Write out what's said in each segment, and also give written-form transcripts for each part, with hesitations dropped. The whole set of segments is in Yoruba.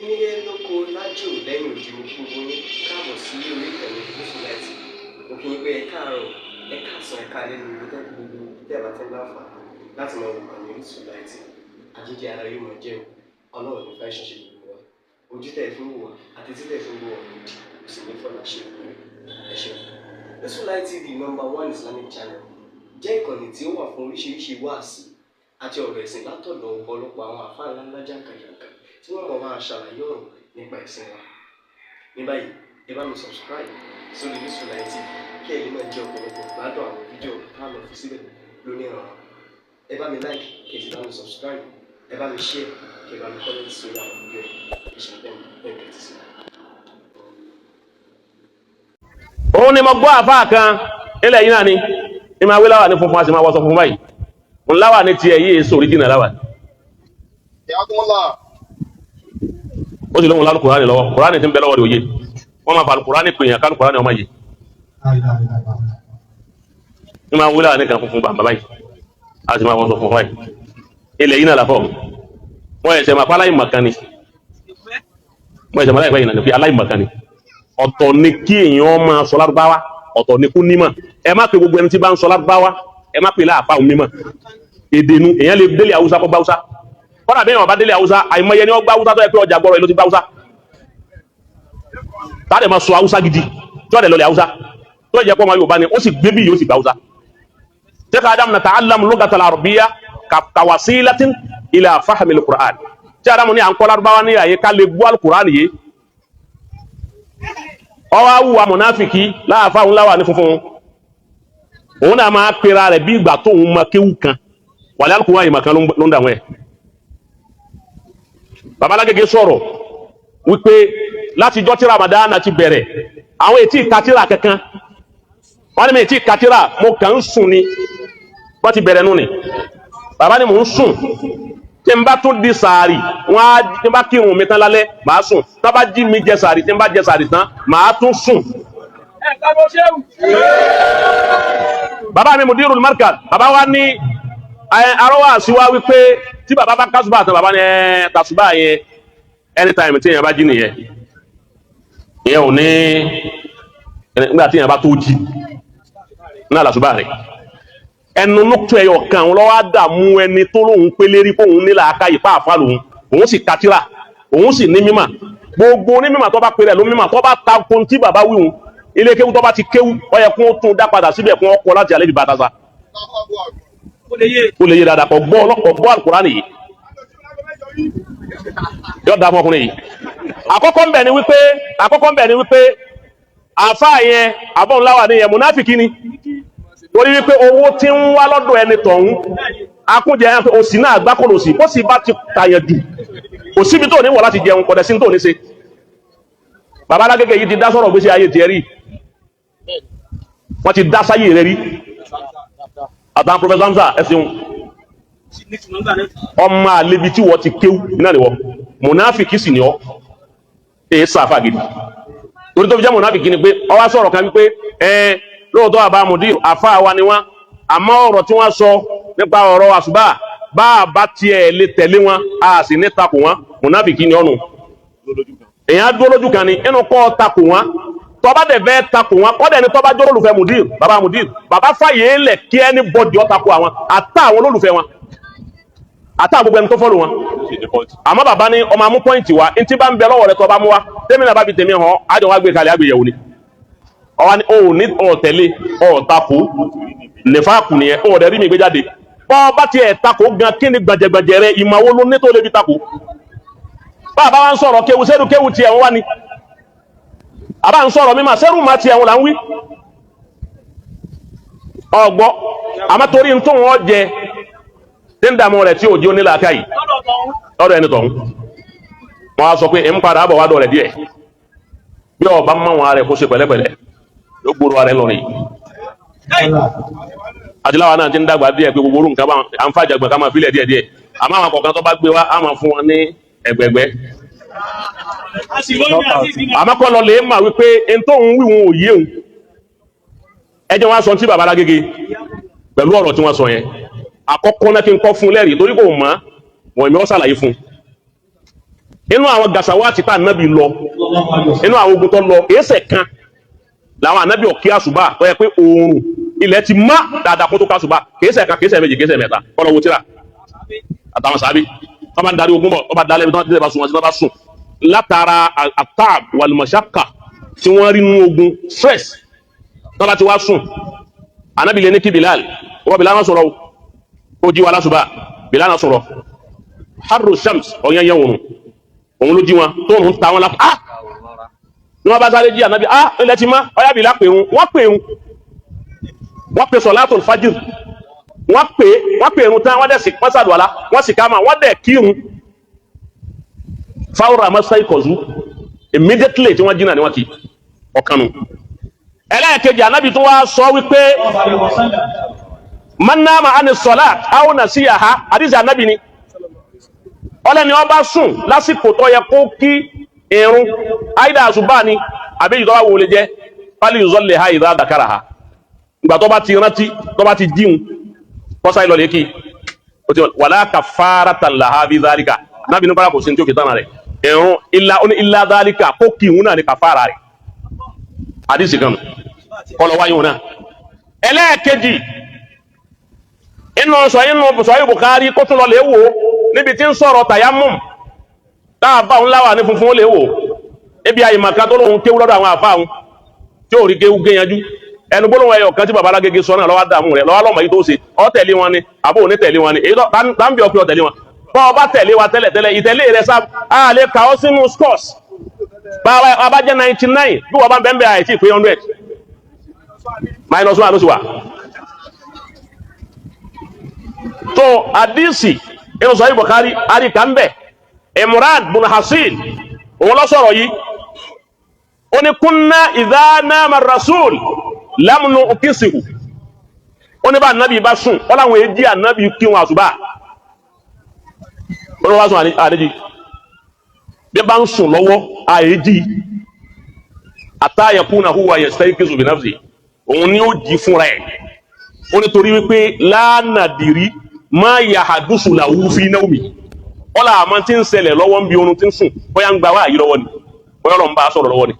Nílé lóko lájò lẹ́yìn òdì, mo kí gbogbo yín káàbọ̀ sí orí ìkànnì Gúúsù Láìtì. Mo kí yín pé ẹ káàárọ̀, ẹ káàsán, ẹ káalẹ́ ní ibi tẹ́ gbogbo tẹ́ bá ti ń láǹfààní láti máa wò kànnì Orísun Láìtì. Àjíjẹ ara yóò máa jẹun, Ọlọ́run ní fẹ́ ṣiṣẹ́ gbogbo wa. Ojú tẹ̀ fi ń wò wá àti tí tẹ̀ fi ń wò wá lòdì kò sì ní fọlá ṣe ìpínlẹ̀. Ẹ ṣeun. Orísun Light TV, number one Islamic channel, jẹ́ ìkànnì tí ó wà fún oríṣiríṣi wáàsí àti ọ̀rọ̀ ẹ̀sìn látọ̀dọ̀ ọ̀pọ̀lọpọ̀ àwọn àfáà ńláńlá jàǹkànjàǹkàn tí wọ́n mọ̀ máa ṣàlàyé ọ̀rọ̀ nípa ẹ̀sìn wa. Ní báyìí, ẹ bá mi subscribe sórí Orísun Light TV kí ẹ lè máa jẹ ọ̀pọ̀lọpọ̀ gbádùn àwọn fídíò tá a lọ fi síbẹ̀ lónìí ọ̀rọ̀. Ẹ bá mi like, kí ẹ sì bá mi subscribe, ẹ bá mi share, kí ẹ bá mi comment sórí àwọn fídíò yìí. Ẹ ṣe bẹ́ẹ̀ bẹ́ẹ̀ tẹ́tí sí. Òun ni mo gbọ́ àfáà kan ilẹ̀ yìí náà ni ní máa wé láwà ní funfun, a sì máa wọṣọ funfun báyìí. Ń láwà ní tiẹ̀ yìí, èso original láwà. Ó sì lóhun lálù Kùránì lọ́wọ́. Kùránì tí ń bẹ lọ́wọ́ rẹ̀ òye wọ́n máa fa Kùránì pè yàn kálù Kùránì ọmọ yìí. Ní máa wé láwà ní kan funfun bàbá báyìí, a sì máa wọṣọ funfun báyìí. Ilẹ̀ yìí náà làfọ̀ wọ́n ẹ̀sẹ̀ máa pa aláìmọ̀kan ni. Wọ́n ẹ̀sẹ̀ máa láìpẹ́ yìí náà ni pé aláìmọ̀kan ni. Ọ̀tọ̀ ni kí èèyàn máa sọ lárúbáwá, ọ̀tọ̀ ni kú nímọ̀. Ẹ má pe gbogbo ẹni tí bá ń sọ lárúbáwá, ẹ má pe láàfà òun mímọ̀. Èdè nu èèyàn lè délé Haúsá kó gbá Haúsá. Kọ́dà bí èèyàn bá délé Haúsá, àìmọye ni wọ́n gbá Haúsá tó yẹ pé ọjà gbọ́rọ̀ ló ti gbá Haúsá, táàdẹ̀ máa sọ Haúsá gidi tí wọ́n dẹ̀ lọlẹ̀ Haúsá tó yẹ kó ọmọ Yorùbá ni, ó sì gbé bí yóò sì gbá Haúsá. Sheikh Adam nata'allam lugata al-arabiyya kawasilatin ila fahmi al-Qur'an. Tí Adamu ní à ń kọ́ lárúbáwá ní àyè ká lè gbọ́ al-Qur'an yìí, ọwọ́ awùwà mọ̀náfìkì láàfáà ńlá wà ní funfun, òun náà máa pera rẹ̀ bí ìgbà tóun ma kéwù kan wàlẹ́ alukóhùn àyè màkan ló ń dàwọn ẹ̀. Babalágége sọ̀rọ̀ wípé láti jọ́ tí Ramadan ti bẹ̀rẹ̀, àwọn ètí ìkatira kankan wọ́n ní mi ètí ìkatira, mo kàn ń sùn ni. Wọ́n ti bẹ̀rẹ̀ nù ni bàbá ni mò ń sùn. Tí n bá tún di sàárì, wọn á tí n bá kírun mi tán lálẹ́, màá sùn. Tá bá jí mi jẹ sàárì, tí n bá jẹ sàárì tán, màá tún sùn. Bàbá mi mudirul markaz, bàbá wa ní arọwà sí wa wípé tí bàbá bá kásùbà tán, bàbá ní ẹ tàṣùbà yẹn anytime tí èèyàn bá jí nìyẹn, ìyẹn ò ní nígbà tí èèyàn bá tó jí náà làṣùbà rẹ̀. Ẹnu nùtò ẹyọ kan òun lọ́wọ́ á dààmú ẹni tó lóun pélérí kóun nílà akáyè pàápàá lòun, òun sì katira, òun sì ní mímà. Gbogbo onímọ̀ tó bá pèrè ló mímà, tó bá ta kun tí bàbá wíwùn ilé kéwú, tó bá ti kéwú, ó yẹ kó tún dá padà síbẹ̀ kó ọkọ láti àlejò bàtà sa kó lè yé dáadáa. Kò gbọ́ ọlọ́kọ̀ gbọ́ Àlùkùránì yìí, yóò dá fún ọkùnrin yìí. Àkọ́kọ́ ń bẹ̀ ni wípé àáfàá yẹn àbọ̀ ńlá wà ní yẹn, mùnáfìkì ni, torí wípé owó tí ń wá lọ́dọ̀ ẹni tọ̀hún akúnjẹ òsì náà gbákòrò sí, kó sì bá ti tàyàn jù, kò síbi tó ní wọ̀ láti jẹun, kọ̀dẹ̀ sí tó ní ṣe. Bàbá alágége yìí ti dá sọ̀rọ̀ gbèsè ayé tiẹ̀ rí, wọ́n ti dá sáyé rẹ rí. Àtàwọn Professor Hamza ẹ̀sìn ọmọ àlebi tí wọ́n ti kéwú iná ni wọ́n mùnáfìkì sì ni ọ́, èyí sàfà gidi. Torí tó fi jẹ́ mùnáfìkì ni pé ó wá sọ̀rọ̀ kan wípé ẹ lóòótọ́ àbá mùdí àfa wa ni wọ́n, àmọ́ ọ̀rọ̀ tí wọ́n sọ nípa ọ̀rọ̀ àṣùbà, bá a bá tiẹ̀ lè tẹ̀lé wọn, a sì ní takò wọn. Mùnáfìkì ni ọ̀nù. Èèyàn á dúró lójú kan ni inú kọ́ takò wọn. Tọ́ba dẹ̀ fẹ́ takò wọn kọ́dẹ̀ ni tọ́ba jọ́ olùfẹ́ mùdír, bàbá mùdír, bàbá fàyè lẹ̀ kí ẹni bọ́dì ọ́ takò àwọn àtà àwọn olólùfẹ́ wọn, àtà gbogbo ẹni tó fọ́lù wọn. Àmọ́ bàbá ní ọmọ amú pọ́ìntì wa ntí bá ń bẹ lọ́wọ́ rẹ, tọ́ba mú wa, tẹ́mi náà bá fi tèmi hàn, ájọ wa gbé kalẹ̀ àgbéyẹ̀wò ni. Ọwọ́ ni o ní ọ̀tẹ̀lé ọ̀takò nífàkù nìyẹn, ọ̀dẹ̀ rí mi gbé jáde. Bọ́ bá tiẹ̀ takò gan, kí ni gbàjẹgbàjẹ rẹ? Ìmọ̀ wo ló ní tó lè fi takò? Bàbá wa ń sọ̀rọ̀ kéwu sẹ́rù, kéwu tiẹ̀ wọ́n wá ni àbá ń sọ̀rọ̀ mímọ̀ sẹ́rù má tiẹ̀ wọn là ń wí ọgbọ́. Àmọ́ torí ń tó wọn jẹ tí ń dààmú rẹ̀ tí òjò nílà ká yìí lọ́dọ̀ ẹni tọ̀hún, wọ́n á sọ pé ń padà bọ̀ wá dọ̀ rẹ̀ díẹ̀. Bí ọba mọ̀ wọn rẹ̀ kó ṣe pẹ̀lẹ́pẹ̀lẹ́ ló gbòòrò rẹ̀ lọ́rìn. Àtìláwa náà ti ń dàgbà díẹ̀ pé gbogbo orú nǹkan bá à ń fàjàgbọ̀n ká máa filẹ̀ díẹ̀ díẹ̀, àmọ́ àwọn kọ̀ọ̀kan tó bá gbé wá, á máa fún wọn ní ẹ̀gbẹ̀gbẹ́. Àmọ́ kọ́ lọ lè mà wípé n tó ń wí wọn ò yé òun. Ẹjọ́ wọn sọ tí baba Lágége pẹ̀lú ọ̀rọ̀ tí wọ́n sọ yẹn, àkọ́kọ́ náà kí n kọ́ fún lẹ́rìí torí kò mọ̀ wọ́n, èmi wọ́n ṣàlàyé fún un. Inú àwọn gàṣàwátì tá ànábì lọ, inú àwọn ogun tó lọ, èsẹ̀ kan làwọn ànábì ọ̀kí àṣùbà tó yẹ pé oòrùn ilẹ̀ ti má dáadáa kó tó kásùbà. Kèésẹ̀ kan, kèésẹ̀ méjì, kèésẹ̀ mẹ́ta. Kọ́lọ̀ wo tíra àtàwọn sàábì tó bá ń darí ogun bọ̀, tó bá dalẹ̀ bí tó bá sùn wọn sí, tó bá sùn látara àtàb wàlùmọ̀ṣákà tí wọ́n rí nínú ogun, stress, tó bá ti wá sùn, ànábì lè ní kí Bilal wọ́n, Bilal náà sọ̀rọ̀ ó jí wa lásùbà. Bilal náà sọ̀rọ̀ harru shams, ọ̀yẹ́yẹ́ òrùn òun ló jí wọn tó ń ta wọn lápá. Ah, ní wọ́n bá sáré jí ànábì, ah, ilẹ̀ ti mọ́, ọ̀yá Bilal pè ń, wọ́n pè ń, wọ́n pè sọ̀látùl fajr, wọ́n pè irun tán, wọ́n dẹ̀ sì wọ́n sàlùwàlá, wọ́n sì ká máa wọ́n dẹ̀ kírun. Fáwọn àmọ́sá ìkọ̀zú immediately tí wọ́n jìnnà ni wọ́n kì ọ̀kanu. Ẹlẹ́ẹ̀kejì, ànábì tó wá sọ wípé man nama ani salat aw nasiyaha, àdìsí ànábì ni, ọlẹ́ni ó bá sùn lásìkò tó yẹ kó kí irun, àìdá àṣùbà ni àbí ìjọba wo lè jẹ́, fali yusalliha idha dhakaraha, ìgbà tó bá ti rántí, tó bá ti jíun, kọ́sá ìlọlẹ̀ kí o ti wala kafaratan laha fi dhalika. Nábì nípa kò sí ní tí ó fi tán rẹ̀ ẹ̀rùn ilá, ó ní illa dhalika, kó kí ìhun náà ní kàfàrà rẹ̀. Àdìsí kan kọlọ wáyé wọn náà. Ẹlẹ́ẹ̀kejì, inú sọ inú sọ Bukhari, kó tún lọ lè wò níbi tí ń sọ̀rọ̀ tayammum, táà bá òun láwà ní funfun, ó lè wò ebi àyèmàká tó lóun kéwú lọ́dọ̀ àwọn àfáà òun tí ò rí kéwú géyanjú. Ẹnu gbólóhùn ẹyọ kan tí baba alágége sọ náà lọ́wọ́ dààmú rẹ̀ lọ́wọ́ lọ́mọ yìí tó ṣe ọ tẹ̀lé wọn ni àbó òní tẹ̀lé wọn ni, èyí tó tá ń bí ọpẹ ọ tẹ̀lé wọn. Bọ́ ọ bá tẹ̀lé wa tẹ́lẹ̀ tẹ́lẹ̀, ìtẹ̀lé rẹ sá a lè kà ọ́ sínú scores. Bá a bá jẹ́ 99, bí wọ́n bá ń bẹ́ẹ̀ bẹ́ẹ̀, àìsí pé 100 minus one ló sì wà. Tó àdìsí inú sọ Bukhari àríkà ń bẹ̀, Imran bun Hasin òun lọ sọ̀rọ̀ yìí, ó ní kunna idha nama rasul lamnu ukisihu, ó ní bá ànábì bá sùn, ó láwọn èjì ànábì kí wọn àṣùbà, ó ní wọ́n bá sùn àlejì, bí bá ń sùn lọ́wọ́ àèjì, hatta yakuna huwa yastayqizu bi nafsi, òun ni ó jí fúnra ẹ̀. Ó ní torí wípé la nadiri ma yahdusu lahu fi nawmi, ó là àmọ́ tí ń ṣẹlẹ̀ lọ́wọ́ ń bi oorun tí ń sùn, bóyá ń gba wáyé lọ́wọ́ ni, bóyá Ọlọ́run bá a sọ̀rọ̀ lọ́wọ́ ni,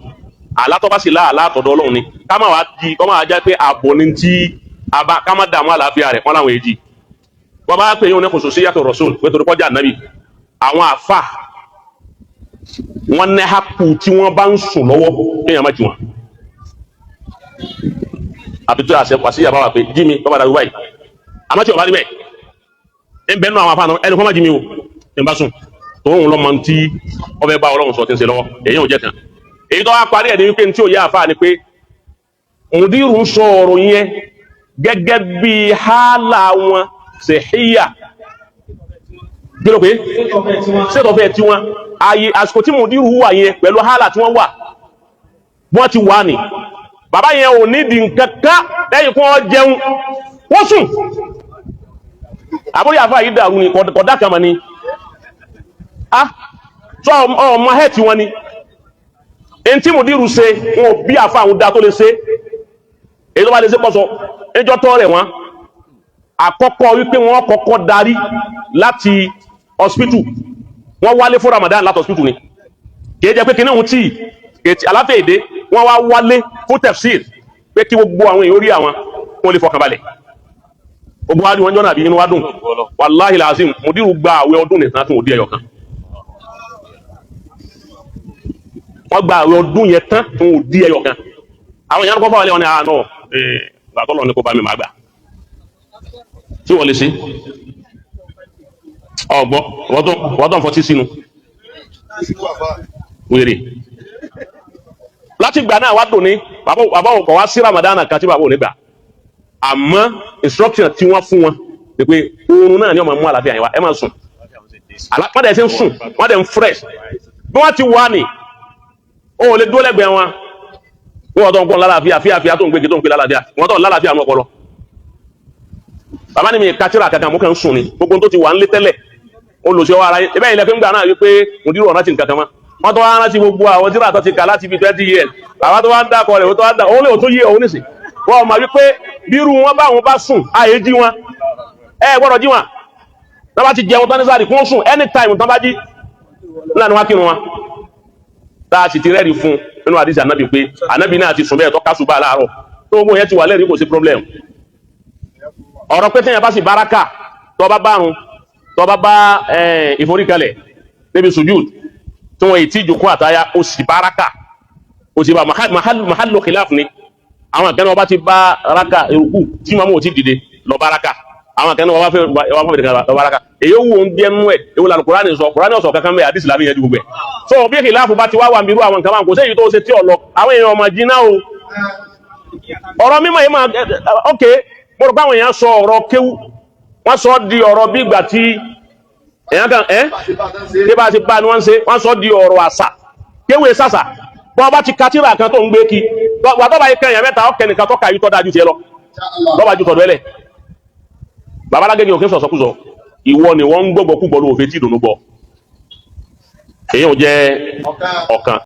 àlátọ́ bá sì lá àlátọ̀dọ̀ Ọlọ́run ni, ká má wàá di kọ́ máa jẹ́ pé àbọ̀ ni tí a bá ká má dààmú àlàáfíà rẹ̀. Wọ́n láwọn èjì wọ́n bá pè yín ní khususiyyatu rasul, pé torí kọjá ànábì, àwọn àfà wọ́n ní hapu tí wọ́n bá ń sùn lọ́wọ́ kéèyàn má jí wọn, àfi tó àṣẹ wàsíyà bá wà pé jí mi bàbá dàgbà báyìí. Àmọ́ tí o bá rí bẹ́ẹ̀, ń bẹ́ẹ̀ nù àwọn afáàná ẹnì kan má jí mi o ń bá sùn, tòun lọ́mọ tí ọbẹ̀ bá Ọlọ́run sọ tí ń ṣe lọ́wọ́. Èyí ò jẹ́ kan. Èyí tó wá parí ẹ̀ ní wípé tí ò yá àfáà ni pé mùdírù ń sọ ọ̀rọ̀ yẹn gẹ́gẹ́ bí hálà wọn sèhíyà, kí ló pé sètọ̀fẹ́ tí wọ́n ayé àsìkò tí mùdírù wà yẹn pẹ̀lú hálà tí wọ́n wà, wọ́n ti wà ní bàbá yẹn ò nídìí nǹkan kan lẹ́yìn kí wọ́n jẹun, wọ́n sùn. Àbúrò àfáà yìí dàrú ni, kọ̀dá kan mà ní ah tó ọmọ hẹ́ẹ̀tì wọn ni ẹni tí mùdírù ṣe, wọn ò bí àfáà àwọn dá tó lè ṣe èyí tó bá lè ṣe pọ̀sọ ẹjọ́ tọ́ rẹ̀ wọ́n àkọ́kọ́ wípé wọ́n kọ́kọ́ darí láti hospital, wọ́n wálé fún Ramadan láti hospital ni, kìí jẹ́ pé kí ní òun tí kìí aláfẹ́ èdè, wọ́n wá wálé fún tefsir pé kí gbogbo àwọn èèyàn orí àwọn kó lè fọkànbalẹ̀. Gbogbo wa rí wọn jọ́nà àbí inú wa dùn. Wàláhì làásìm, mùdírù gba àwẹ̀ ọdún nìkan tún òdi ẹyọ kan, wọ́n gba àwẹ̀ ọdún yẹn tán tún òdi ẹyọ kan. Àwọn èèyàn kọ́ fáwọn ẹlẹ́wọ̀n ni àná gbàtọ́ lọ ní kó bá mi máa gbà tí wọ́n lè ṣe ọgbọ́ wọ́n tó ń fọtí sínú wèrè. Láti gbà náà wá dùn ní bàbá òkò wá sí Ramadan kan tí bàbá ò ní gbà, àmọ́ instruction tí wọ́n fún wọn ni pé oorun náà ni wọ́n máa mú àlàáfíà yẹn wá, ẹ máa sùn, wọ́n dẹ̀ ṣe ń sùn, wọ́n dẹ̀ ń fresh bí wọ́n ti wà ní o ò lè dúró lẹ́gbẹ̀ẹ́ wọn. Wọ́n tó ń kọ́ lálàáfíà fíàfíà tó ń gbégi tó ń pè lálàáfíà, wọ́n tó ń lálàáfíà ní ọpọlọ. Bàbá ni mi kátìrà kankan, mo kàn ń sùn ni, gbogbo tó ti wà ń lé tẹ́lẹ̀ olùsọ ara yín ebe ilẹ̀ fi ń gbà náà wípé mùdírù ọ̀nà ti nǹkan kan mọ́, wọ́n tó wá rántí gbogbo àwọn tíra tó ti kà láti fi 20 years, bàbá tó wá ń dákọ̀ rẹ̀, ó tó wá ń dà òun lè tó yé òun nìsín. Wọ́n mọ̀ wípé bírú wọn bá wọn bá sùn, àyè jí wọn, ẹ gbọ́dọ̀ jí wọn. Tán bá ti jẹun tán ní sáà kún sùn, anytime tán bá jí. Nílànà wá kírun wa tá a sì ti rẹ́ẹ̀rí fún nínú àdìsí ànábì pé ànábì náà ti sùn bẹ́ẹ̀ tó kásùbà láàárọ̀, tó gbogbo yẹn ti wà lẹ́rìí, kò sí problem. Ọ̀rọ̀ pé téèyàn bá sì báraka, tó bá bárun, tó bá bá ìforíkalẹ̀ níbi sujud tí wọ́n yìí tí ìjókòó àtàyà, ó sì báraka, ó sì bá mahallu khilaf ni. Àwọn akẹ́ni wọn bá ti bá raka eruku tí mamu ò ti dìde lọ báraka, àwọn akẹ́ni wọn bá fẹ́ wọn fẹ́ lọ báraka. Èyí wò ń jẹ́ nú ẹ̀. Èwo lànà Kùránì sọ? Kùránì ọ̀sọ̀ kankan bẹ́ẹ̀, àdìsí làbí yẹn ju gbogbo ẹ̀. So bí khilafu bá ti wá wà nírú àwọn nǹkan báwọn, kò séyìí tó ṣe tí ò lọ. Àwọn èèyàn ọmọ jiná o. Ọ̀rọ̀ mímọ̀ yìí máa ok. Mo rò pé àwọn èèyàn sọ ọ̀rọ̀ kéwú, wọ́n sọ di ọ̀rọ̀ bí ìgbà tí èèyàn kan ẹ́ tí bá ti bá ni wọ́n ń ṣe. Wọ́n sọ di ọ̀rọ̀ àṣà. Kéwú sàṣà. Bọ́ ọba ti ka tírà kan tó ń gbé kí wà tó bá yẹ kẹyàn mẹ́ta, ọkẹ nìkan tó ka yìí tó dájú tiẹ̀ lọ lọ́ba ju tọ̀dọ̀ ẹlẹ̀. Babalágége òkè sọ̀sọ́kùsọ. Ìwọ ni wọ́n ń gbọ́gbọ́ kúgbọ́ ló fi tí ìdùnnú gbọ́. Èyí ò jẹ́ ọ̀kan.